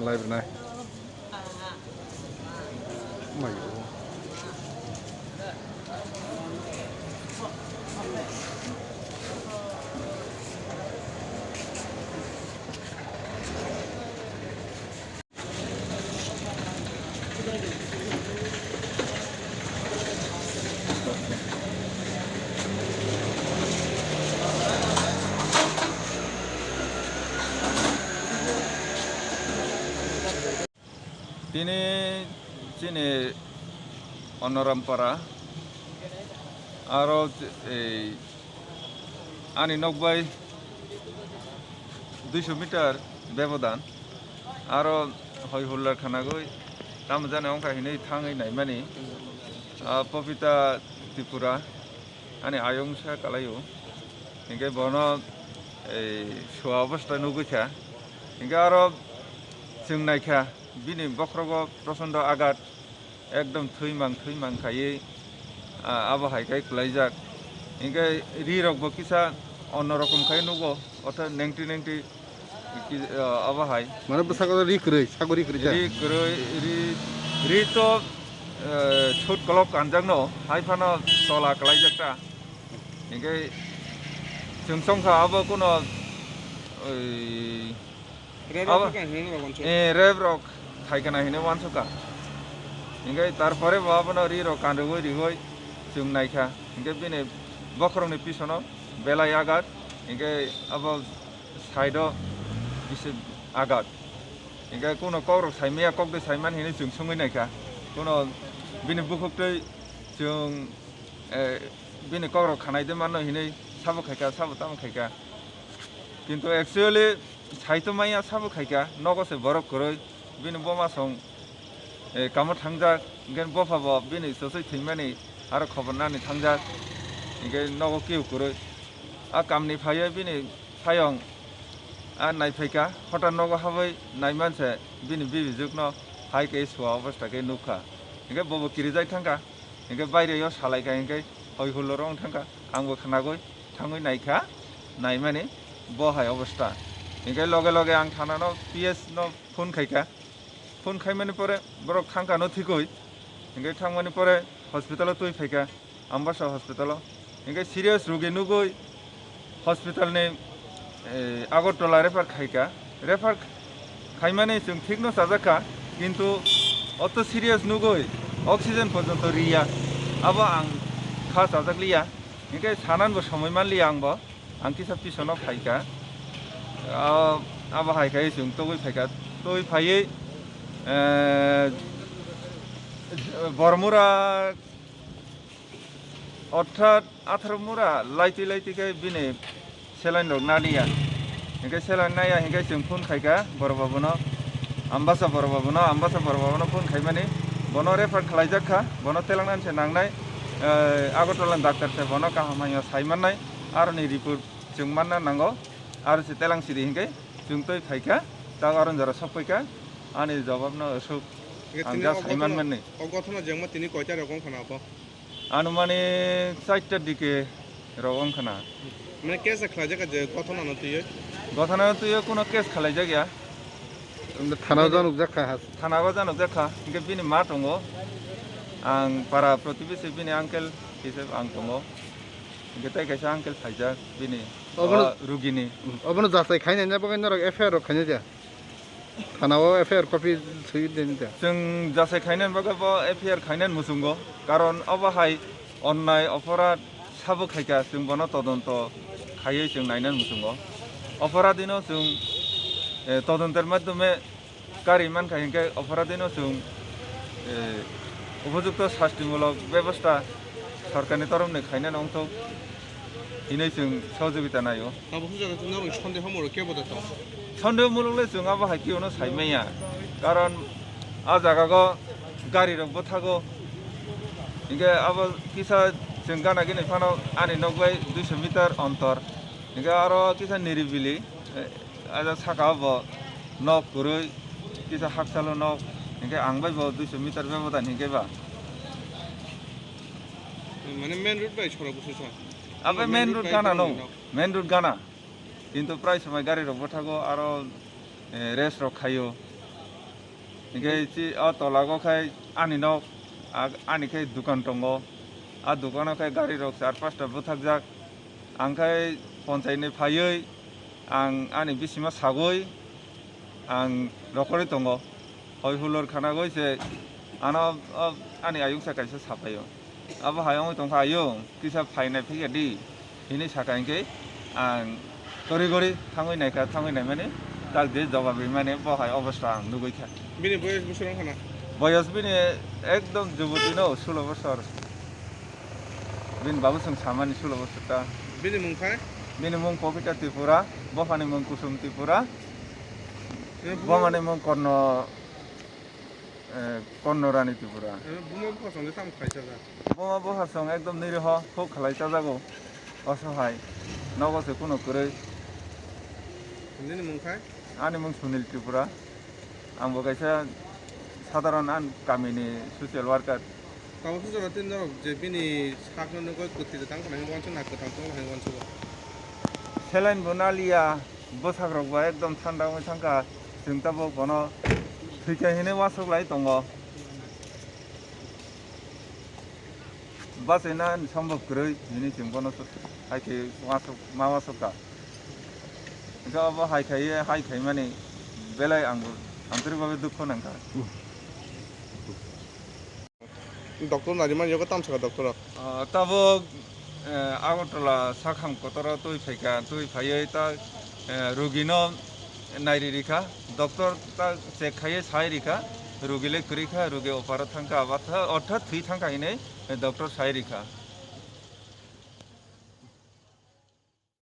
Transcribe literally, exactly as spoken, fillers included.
Live nai. Mai. Tini chini Onorampara, aro ei ani nokbai duiso meter bebodan, aro hoi hulla khanagoi tamo jani wngkha hinwi thangwi naimani, ah, Popita Tripura. Ani ayung sa kalaio. Hinkhe bono ei sua obostha nugwi kha. Hinkhe aro chwng naikha bini bokhrogo prochondo agat, ekdom thwimang thwimang khaiwi, ah, abo hai khai kwlaijak. Hinkhe ri rokbo kisa onno rokom khai nugo, otha nengti nengti. Ki, ah, abo hai. Mane bwskango ri kwrwi, sago ri kwrwi ja? Ri kwrwi, ri, ri to, eh, sut kolok kanjakno, hai phano tola kwlaijak ta. Hinkhe chwng songkha abo kuno, oi, Re abo, rok kha hinwi rok wansuk. Eh, rep rok khai kana hinwi wansukha. Hinkhe tarpore bo abono ri rok kanrwgwi riwi chwng naikha. Hinkhe bini bokhorokni pisono belai agat, hinkhe abo side-o bisi agat. Hinkhe kuno kokrok saimaya, kokde saimani hinwi chwng songwi naikha. Kuno bini bukhuktwi chwng, eh, bini kokrok khanai de mano hinwi sabo khaikha, sabo tamo khaikha. Kintu actually saito maya sabo khaikha, nogo se borok kwrwi, bini boma song, eh, kamo thangjak, hinkhe bopha bo bini chosoi thwimani aro khobor nani thangjak, hinkhe nogo keu kwrwi. A kamni phaiwi bini sayong a naiphaikha, hota nogo habwi naimanse bini bibijwkno hai khe sua obostha khe nukha. Hinkhe bobo kirijak thangkha, hinkhe baireo salaikha, hinkhe hoi hulloro wng thangkha, angbo khnagwi thangwi naikha, naimani bo hai obostha. Hinkhe loge loge ang thanano P S no phone khaikha. Phone khaimani pore borok thangkha no thikwi. Hinkhe thangmani pore hospital-o twi phaikha, Ambasa hospital-o. Hinkhe serious rugi nugwi hospital-ni, eh, Agartala refer khaikha. Refer khaimani chwng thikno chajakha, kintu oto serious nugwi oxygen porjonto riya. Abo ang kha chajakliya. Hinkhe sananbo somoi manliya angbo. Ang kisa pisono phaikha. Ah, abo hai khai chwng togwi phaikha. Togwi phaiwi, eh, Bormura orthat atharo mura laitwi laitwi khe bini saline rok naliya. Hinkhe saline naiya hinkhe chwng phone khaikha borok babuno, Ambasa borok babuno, Ambasa borok babuno phone khaimani bono refer khlaijak kha, bono telangnani se nangnai, eh, Agartala ni doctor se bono kaham hamya sai mannai, aroni report chwng manna nango, aro se telang sidi hinkhe chwng twi phaikha, tak aro jora sok phaikha, ani jawab no aswk ang ja sai manmani. O gothona jengma tini koita rok wngkha na abo? Anumani charta dike rok wngkha na. Mane case khlaijak je gothona no twiwi? Gothona no twiwi kuno case khlaijak ya. Thana o januk jak kha. Thana o januk jak kha. Hinkhe bini ma tongo. Ang para protibesi bini uncle hisab ang tongo. Hinkhe tai kaisa uncle phaijak bini. Obono o rugini. Obono jasai khainai na bagwi norok F I R rok khainai ja? Thana o F I R copy swi den da. Chwng jasai khainani bagwi bo F I R khainani muchungo, karon obo hai onnai oporadh sabo khaikha, chwng bono todonto khaiwi chwng nainani muchungo. Oporadhino chwng, eh, todontor madhyome kari mankha hinkhe oporadhino chwng, eh, upojukto sastimulok bebosta sorkarni toromni khainani wngthok hinwi chwng sohojogita naio. Abo hwnjak norok sondeho mulok kebo da tong? Sondeho mulok le chwng abo hai khe uno sai manya, karon a jaga go gari rok bwthago, hinkhe abo kisa chwng gana gini phano ani nok bai duiso meter ontor, hinkhe aro kisa niribili, eh, Aja saka o bo nok kwrwi, kisa hakchalo nok, hinkhe ang bai bo duiso meter bebodan hinkhe ba. Mane main road bai sorok bwswk sa? Abai main road gana no, main road gana. Kintu prai somoi gari rok bwthago aro, eh, race rok khaio. Hinkhe chi o tolago khai ani nok, a-, ani khai dukan tongo. A dukano khai gari rok char pasta bwthakjak. Ang khai ponchai ni phaiwi ang ani bisima sagwi ang rokorwi tongo. Hoi hulor khanagwi se ano, o, ani ayungsa kaisa sapaio. Abo hai wngwi tongkha, "Ayung, kisa phainai phikha di," hinwi sakha hinkhe ang tori gori thangwi naikha, thangwi naimani tak je jawab rimani bo hai obostha ang nugwi kha. Bini boyos bosor wngkha na? Boyos bini ekdom juboti no, sulo bosor. Bini babu chwng samani sulo bosor ta. Bini mung khai? Bini mung Popita Tripura, bophani mung Kusum Tripura, bini buma- bomani mung Korno, eh, Korno Rani Tripura. Eh, buma bupha song de tamo khlai chajak? Buma bupha song ekdom niriho, huk khlai chajago, osohai, nogo se kuno kwrwi. Nini mung khai? Ani mung Sunil Tripura. Ang bo kaisa sadharon an kamini social worker. Tabuk sujaba tin norok je bini sakno nugwi kwtwi kwthang khlai wansuk na kwthang tongma hai wansuk. Saline bo naliya, bwsak rok bo ekdom thanda wngwi thangkha, chwng tabuk bono thwikha hinwi wansuk lai tongo. Bachai na sombhob kwrwi hinwi chwng bono hai khe wansuk, ma wansuk kha. Hwnkhe obo hai khaiwi, hai khaimani belai ang bo antorik bhabe dukho nangkha. Doctor narimani yago tamsaka doctor rok. Ah, tabuk, eh, Agartala sakham kotoro twi phaikha, twi phaiwi ta, eh, rugino nairi rikha, doctor ta check khaiwi sai rikha, rugi le kwrwi kha, rugi oparo thangkha, abatha, orthat thwi thangkha hinwi, eh, doctor sai rikha.